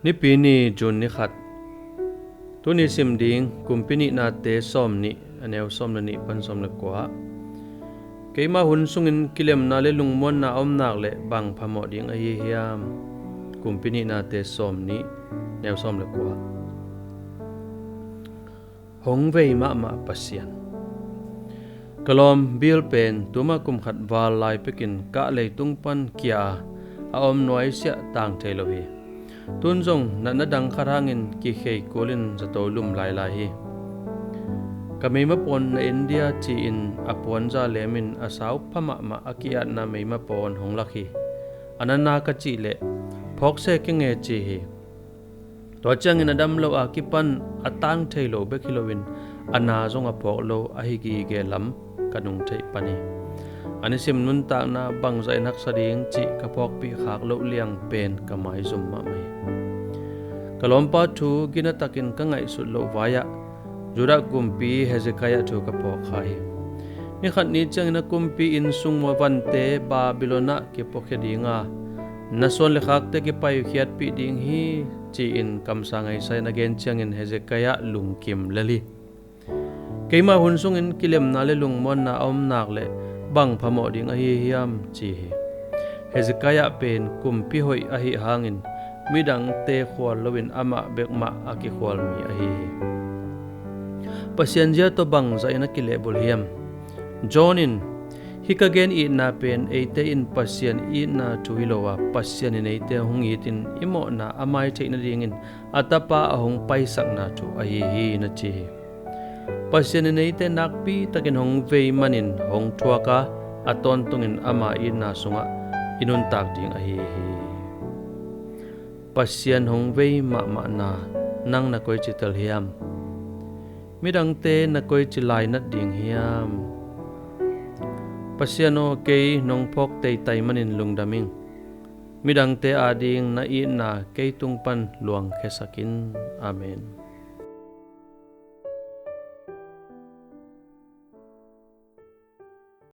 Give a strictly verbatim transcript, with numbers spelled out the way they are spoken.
Nipi ni, June ni khat. Tuni sim ding, Kumpi Nihnate sawm nih, a neu sawm le nih pan sawm le kua. Keima hun sungin kilemna le lungmuanna a om nak leh bang phamawh ding ahi hiam? Kumpi Nihnate sawm nih, neu sawm le kua. Hong vei mahmah Pasian. Ka lawm, Bill pen tuma kum khat val lai pekin kah leitung pan kia a, a om nuaisiah tang thei lo hi. Tun zong natna dang khat hangin kikhei kulin zato lum lailai hi. Ka meima pawn na en dia ci-in a puanza lemin a sau pha mahmah a ki-atna meima pawn hong lak hi. A na na ka cih leh, phawk se keng e ci hi. Tua ciangin a dam lo a kipan a tang thei lo bek hi loin a na zong a phawk lo ahi gige lam ka nung theih pan hi. A nisim nuntakna bangzah in haksa ding cih ka phawkpih khak loh liang pen ka maizum mahmah hi. Ka lawmpa thu ginatakin ka ngaihsut loh vai-ah Judah kumpi Hezekiah thu ka phawk kha hi. Ni khat ni ciangin a kumpi inn sung muavante Babylon ah kipuakhia dinga, na suan le khakte kipaikhiatpih ding hi, ci-in kamsang ngaisai na gen ciangin Hezekiah lungkim lel hi. Keima hun sungin kilemna le lungmuanna a om nak leh bang phamawh ding ahi hiam, ci hi. Hezekiah pen kumpi hoih ahi hangin midangte khual loin amah bek mah a kikhual mi ahi hi. Pasian zia tawh bangzah in a kilehbulh hiam? John in, hih ka gen itna pen eite in Pasian itna thu hi lo a, Pasian in eite hong itin i mawhna a mai theih nadingin a Tapa a hong paisakna thu ahi hi, na ci hi. Pasian in eite nakpitakin hong vei manin hong thuak a, a tawntungin ama itna sungah i nuntak ding ahi hi. Pasian hong vei mahmahna, nang na koici tel hiam? Midangte na koici lainat ding hiam? Pasian aw, kei nong phawk teitai manin lungdam ing. Midangte ading na itna kei tung pan luangkhiasak in. Amen.